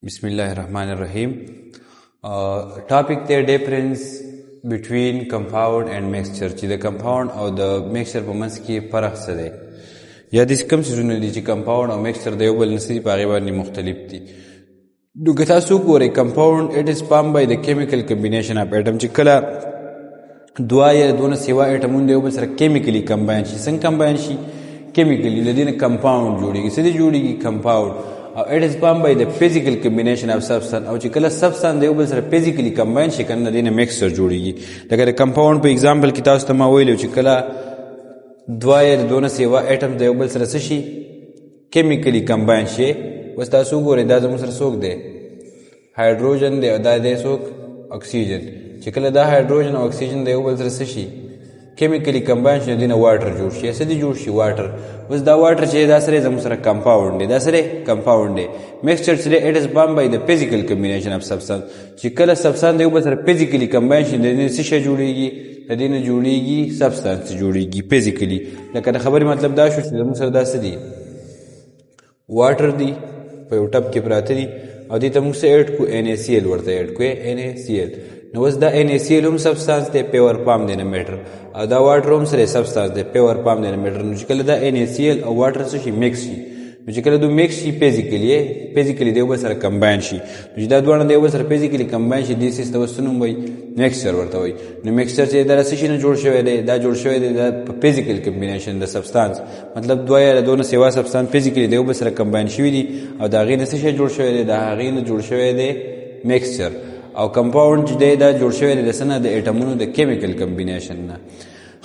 بسم الله الرحمن الرحیم. ټاپک دی difference between compound and mixture، چې د کمپاوند او د میکسچر په منځ کې فرق څه دی، یا داسې کوم څیزونه دي چې کمپاوند او میکسچر د یو بل نه څه دي، په هغې باندې مختلف دي. نو که تاسو وګورئ، compound, it is form by the chemical combination of atom، چې کله دوه یا دوه نه سیوا اټمونه د یو بل سره chemically combine شي. څنګه combine شي؟ chemically. د دې نه کمپاوند جوړیږي. څه دي جوړیږي؟ کمپاوند. او it is form by the physical combination of substance، او چې کله substance د یو بل سره physically combine شي کنه، د دې نه mixture جوړیږي. لکه د کمپاوند په example کې تاسو ته ما ویلو چې کله دوه یا دوه نه سیوا اټم د یو بل سره څه شي، chemically combine شي. اوس تاسو وګورئ، دا زموږ سره څوک دی؟ هایدروجن دی، او دا دی څوک؟ اکسیجن. چې کله دا هایدروجن او اکسیجن د یو بل سره څه شي، chemically combine شي، دینه water جوړ شي. څه دي جوړ شي؟ water. اوس دا water چې دا سره زموږ سره کمپاوند دی، دا سره کمپاوند دی. میکسچر چې it is form by the physical combination of substance، چې کله substance د یو بل سره physically combine شي، د دې څه شی جوړیږي؟ د دې نه جوړیږي substance جوړیږي physically. لکه د خبرې مطلب دا شو چې زموږ سره دا څه دي؟ water دی، په یو tub کې پراته دي، او دې ته موږ څه add کو؟ NaCl ورته add کو، NaCl. نو اوس دا NaCl هم substance دی، pure form دی نه matter، او دا water هم سره substance دی، pure form دی نه matter. نو چې کله دا NaCl او water څه شي، mix شي، نو چې کله دوی mix شي physically، د یو بل سره combine شي، نو چې دا دواړه د یو بل سره physically combine شي، دې څیز ته اوس څه نوم وایي؟ میکسچر ورته وایي. نو میکسچر چې دا څه شي نه جوړ شوی دی؟ دا جوړ شوی دی دا په physical combination د substance، مطلب دوه یا دوه نه سیوا substance physically د یو بل سره combine شوي دي، او د هغې نه څه شی جوړ شوی دی؟ د هغې نه جوړ شوی دی میکسچر. او کمپاوند چې دی، دا جوړ شوی دی د څه نه؟ د اټمونو د chemical combination نه.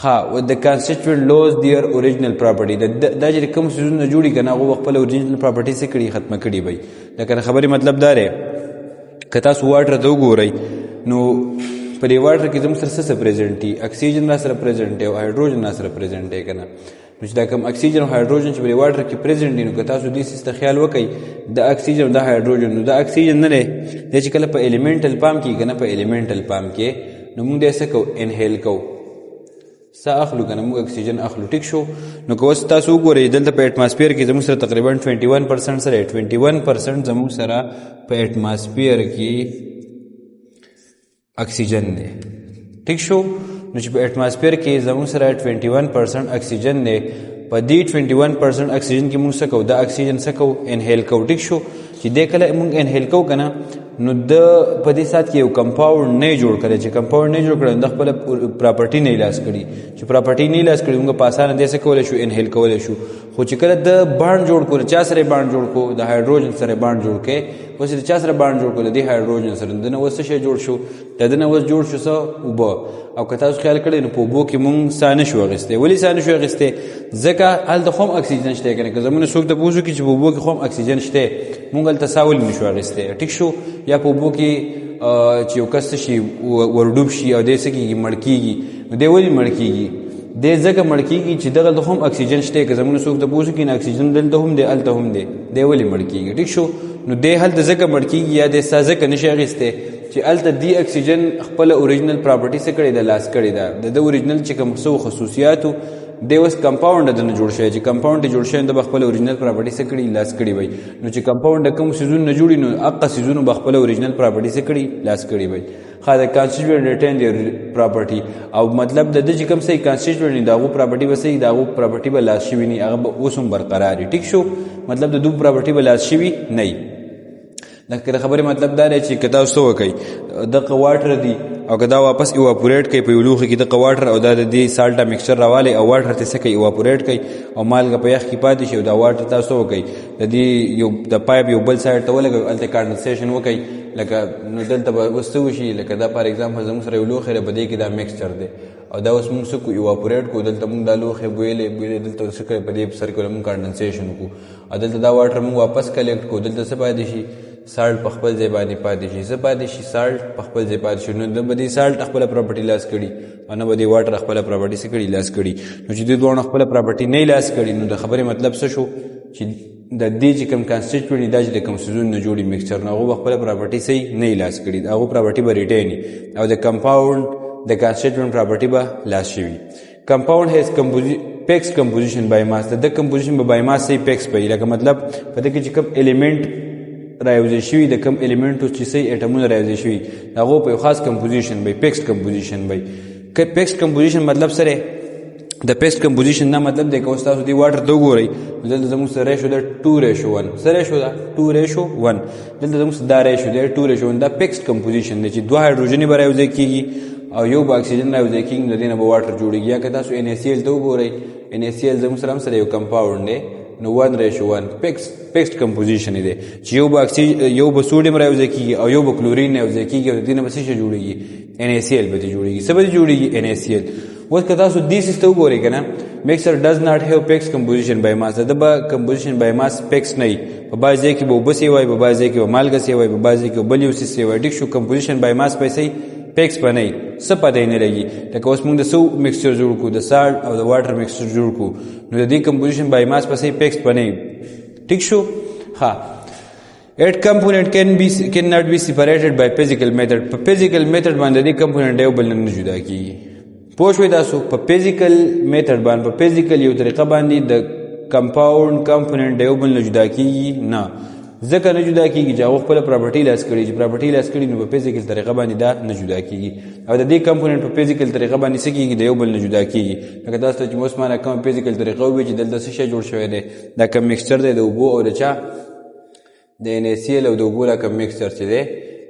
ها، the constituent lose their original property. دا چې کوم څیزونه جوړي کنه، هغه خپل original property څه کړي؟ ختمه کړي وي. لکه خبرې مطلب دا دی، که تاسو water ته وګورئ، نو په دې water کې زموږ سره څه present دي؟ اکسیجن را سره present دی او هایدروجن را سره present دی کنه. نو چې دا کوم اکسیجن او هایدروجن چې په دې water کې present دي، نو که تاسو دې څیز ته خیال وکئ، د اکسیجن او د هایدروجن، نو د اکسیجن نه دی، دی چې کله په elemental form کې کنه، په elemental form کې، نو موږ دې څه کوو؟ inhale کوو، ساه اخلو کنه، موږ اکسیجن اخلو. ټیک شو؟ نو که اوس تاسو وګورئ، دلته په اتماسفیر کې زموږ سره تقریبا 21% سره، 21% زموږ سره په اتماسفیر کې اکسیجن دی. ټیک شو؟ نو چې په اتماسفیر کې زموږ سره 21% اکسیجن دی، په دې 21% اکسیجن کې موږ څه کوو؟ دا اکسیجن څه کوو؟ inhale کوو. ټیک شو؟ چې دې کله موږ inhale کوو کنه، نو د په دې سات کې یو کمپاوند نه جوړ کړي. چې کمپاوند نه جوړ کړي، د خپل property نه loss کړي. چې property نه loss کړي، موږ په اسانه دې څه کولای شو؟ inhale کولای شو. خو چې کله د bond جوړ کړو، چا سره bond جوړ کو؟ د هایدروجن سره bond جوړ کړي. اوس د چا سره bond جوړ کړو؟ د هایدروجن سره. د نو څه شی جوړ شو؟ د دنه اوس جوړ شو څه؟ اوبه. او که تاسو خیال کړئ، نو په اوبو کې مونږ ساه نه شو اخیستی. ولې ساه نه شو اخیستی؟ ځکه هلته خو هم اکسیجن شته کنه. که زمونږ څوک تپوس وکړي چې په اوبو کې خو هم اکسیجن شته، مونږ هلته ساه ولې نه شو اخیستی؟ ټیک شو؟ یا په اوبو کې چې یو کس څه شي، ورډوب شي، او دی څه کېږي؟ مړ کېږي. نو دی ولې مړ کېږي؟ دی ځکه مړ کېږي چې دغلته هم اکسیجن شته. که زمونږ څوک تپوس وکړي، نو اکسیجن دلته هم دی، هلته هم دی، دی ولې مړ کېږي؟ ټیک شو؟ نو دی هلته ځکه مړ کېږي یا دی ساه ځکه نشي اخیستی چې هلته دی اکسیجن خپل original property څه کړې ده؟ loss کړې ده. د ده original چې کوم څه خصوصیاتو دی، اوس کمپاوند د نه جوړ شوی. چې کمپاوند جوړ شوی، د خپل original property څه کړي؟ loss کړي وي. نو چې کمپاوند کوم څیزونه نه جوړي، نو هغه څیزونو به خپل original property څه کړي؟ loss کړي وي. ښه، د constituent retain their property، او مطلب د چې کوم څه constituent، د هغو property به صحیح، د هغو property به loss شوي نه، هغه به اوس هم برقرار وي. ټیک شو؟ مطلب د دوی property به loss شوي نه. د خبرې مطلب دا دی چې که تاسو څه وکئ، دغه water دی، او که دا واپس evaporate کوي په یو لوښي کې دغه water، او دا د دې salt mixture راوالی او water ته څه کوي؟ evaporate کوي، او مالګه په یخ کې پاتې شي، او دا water تاسو وکئ، د دې یو د pipe یو بل side ته ولګوئ، هلته condensation وکئ، لکه نو دلته به اوس څه وشي؟ لکه دا for example زموږ سره یو لوښی دی، په دې کې دا mixture دی، او دا اوس موږ څه کوو؟ evaporate کوو. دلته موږ دا لوښی بویلې بویلې، دلته څه کوي؟ په دې سر کې موږ condensation وکړو، او دلته دا water موږ واپس collect کوو. دلته څه پاتې شي؟ salt په خپل ځای باندې پاتې شي. څه پاتې شي؟ salt په خپل ځای پاتې شي. نو د به دې salt خپله property loss کړي، او نه به دې water خپله property څه کړي؟ loss کړي. نو چې دې دواړو خپله property نه loss کړي، نو د خبرې مطلب څه شو؟ چې د دې چې کوم constituent، دا چې د کوم څیزونو نه جوړي mixture، نو هغه به خپله property صحیح نه loss کړي، د هغو property به retain، او د کمپاوند د constituent property به loss شوي. Compound has fixed composition by mass. د composition به by mass صحیح fix پي. لکه مطلب په دې کې چې کوم element رايوځای شوي، د کوم الیمنټو چې څه اټمونه رايوځای شوي، د هغو په یو خاص کمپوزیشن به، فکسډ کمپوزیشن به. فکسډ کمپوزیشن مطلب سره د فکسډ کمپوزیشن نه مطلب دی که اوس تاسو دې واټر ته وګورئ، نو دلته زموږ سره ریشو ده 2:1، څه ریشو ده؟ 2:1. دلته زموږ سره دا ریشو دی 2:1، دا فکسډ کمپوزیشن دی چې دوه هایدروجنې به رايوځای کېږي او یو به اکسیجن رايوځای کېږي، نو د دې نه به واټر جوړېږي. یا که تاسو NaCl ته وګورئ، NaCl زموږ سره هم سره یو کمپاونډ دی، نو 1:1 فکسډ کمپوزیشن دی چې یو به اکسیجن، یو به سوډیم رايوځای کېږي او یو به کلورین رايوځای کېږي، او د دې نه به څه شی جوړېږي؟ NaCl به ترې جوړېږي. څه به ترې جوړېږي؟ NaCl. اوس که تاسو دې څیز ته وګورئ که نه، mixture does not have fixed composition by mass، د به composition by mass fix نه وي، په بعض ځای کې به اوبه سیوای، په بعض ځای کې به مالګه سیوای، په بعض ځای کې به بل یو څیز سیوای. ټیک شو؟ کمپوزیشن بای ماس پیسې فکس به نه وي، څه پته یې نه لګي. لکه اوس موږ د څه مکسچر جوړ کړو، د سالټ او د واټر مکسچر جوړ کړو، نو د دې کمپوزیشن بای ماس پیسې فکس به نه وي. ټیک شو؟ ها، Eight component cannot be separated by physical method. په physical method باندې دې کمپوننټ یو بل نه جدا کیږي. پوه شوئ تاسو؟ په فزیکل میتھډ باندې، په فزیکل یو طریقه باندې د کمپاوند کمپوننټ یو بل نه جدا کیږي نه، ځکه نه جدا کیږي چې هغه خپله پراپرټي لاس کړي، چې پراپرټي لاس کړي نو په فزیکل طریقه باندې دا نه جدا کیږي. او د دې کمپوننټ په فزیکل طریقه باندې څه کیږي؟ د یو بل نه جدا کیږي. لکه تاسو ته چې اوس ما کوم فزیکل طریقه وویل چې دلته څه شی جوړ شوی دی، دا کوم مکسچر دی د اوبو او د چا، د NaCl او د اوبو دا کوم مکسچر چې دی،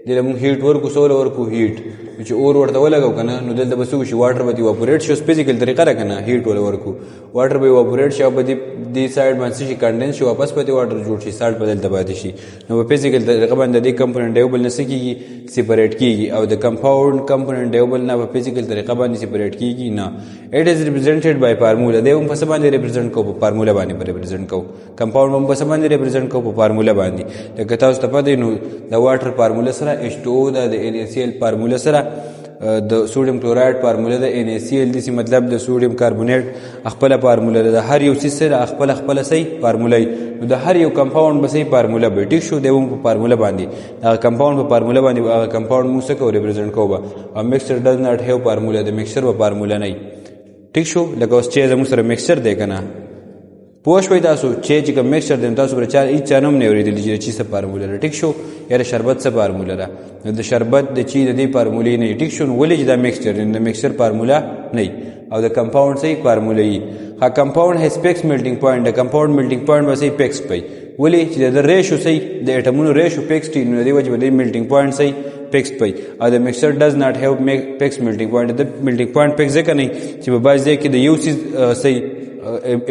دې له موږ هیټ ورکو، څه ول ورکو؟ هیټ. نو چې اور ورته ولګو که نه، نو دلته به څه وشي؟ واټر به ایواپوریټ شي. اوس فزیکل طریقه ده که نه، هیټ ول ورکو، واټر به ایواپوریټ شي او به دې سایډ باندې څه شي؟ کنډنس شي، واپس به دې واټر جوړ شي، سالټ به دلته پاتې شي. نو په فزیکل طریقه باندې دې کمپوننټ یو بل نه څه کېږي؟ سپریټ کېږي. او د کمپاوند کمپوننټ یو بل نه په فزیکل طریقه باندې سپریټ کېږي نه. It is represented by formula. دی هم په څه باندې ریپرزینټ کوو؟ په فارموله باندې به ریپرزینټ کوو. کمپاوند هم په څه باندې ریپرزینټ کوو؟ په فارموله باندې. لکه تاسو ته پته دی، نو د واټر فارموله سره H2O ده، د NaCl فارموله سره د سوډیم کلورایډ فارموله ده، NaCl داسې مطلب د سوډیم کاربونیټ خپله فارموله ده، د هر یو څیز سره خپله خپله صحیح فارموله وي. نو د هر یو کمپاوند به صحیح فارموله وي. ټیک شو؟ دی هم په فارموله باندې، هغه کمپاوند په فارموله باندې هغه کمپاوند موږ څه کوو؟ ریپرزینټ کوو به. او mixture does not have formula، د مکسچر به فارموله نه وي. ټیک شو؟ لکه اوس چې زموږ سره مکسچر دی که نه، پوه شوئ تاسو؟ چې کوم مکسچر دی، تاسو پر چا هیڅ چا نه هم نه اورېدلي چې د چی څه فارموله ده. ټیک شو؟ یا د شربت څه فارموله ده، نو د شربت د چی د دې فارمولې نه وي. ټیک شو؟ نو ولې چې دا مکسچر دی، نو د مکسچر فارموله نه وي او د کمپاوند څه فارموله وي. ها، کمپاوند هیز فکس میلټینګ پوینټ، د کمپاوند میلټینګ پوینټ به صحیح فکس پی. ولې چې د ریشو صحیح د اټمونو ریشو فکس وي، نو د دې وجې به د میلټینګ پوینټ صحیح فکس پی. او د mixture does not have fix melting point، د میلټینګ پوینټ فکس ځکه نه چې په بعض ځای کې د یو څیز صحیح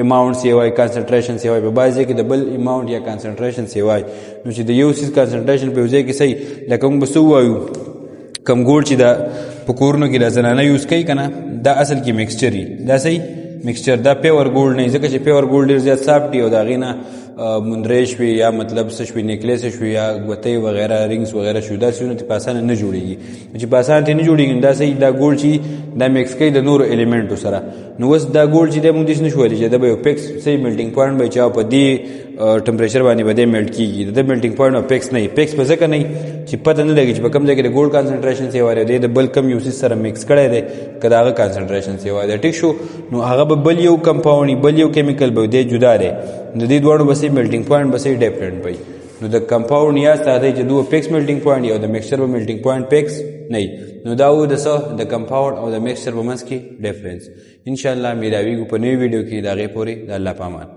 اماونټ سی وای، کانسنټریشن سی وای، په بعض ځای کې د بل اماونټ یا کانسنټریشن سی وای. نو چې د یو څیز کانسنټریشن په یو ځای کې صحیح، لکه موږ به څه ووایو، کوم ګوړ چې دا په کورونو کې دا زنانه یوز کوي که نه، دا اصل کې مکسچر وي، دا صحیح مکسچر، دا پیور ګولډ نه وي، ځکه چې پیور ګولډ ډېر زیات سافټ وي او د هغې نه مندرې شوې یا مطلب څه شوې، نیکلیس شوې یا ګوتۍ وغیره، رینګز وغیره شوې، دا څیزونه ترې په اسانه نه جوړېږي. نو چې په اسانه ترې نه جوړېږي، نو دا صحیح دا ګولډ چې دا مکس کوي د نورو الیمنټو سره. نو اوس دا ګولډ چې دی موږ داسې نه شو ویلی چې دا به یو فکس صحیح میلټینګ پوینټ به چې په دې ټمپریچر باندې به دی میلټ کېږي. د ده میلټینګ پوینټ به فکس نه وي. فکس به ځکه نه وي چې پته نه لګي چې په کوم ځای کې د ګولډ کانسنټریشن سیوا دی، دی د بل کوم یو څیز سره مکس کړی دی که د هغه کانسنټریشن سیوا دی. ټیک شو؟ نو هغه به بل یو کمپاوند وي، بل یو کیمیکل به دی جدا دی، نو د دې دواړو به صحیح میلټینګ پوینټ به صحیح ډیفرنټ وي. نو د کمپاوند یا ساده چې دوه فکس میلټینګ پوینټ او د مکسچر به میلټینګ پوینټ فکس نه وي. نو دا و د څه د کمپاوند او د مکسچر په منځ کې ډیفرنس. انشاءالله میلاویږو په نوې ویډیو کې. د هغې پورې د الله په امان.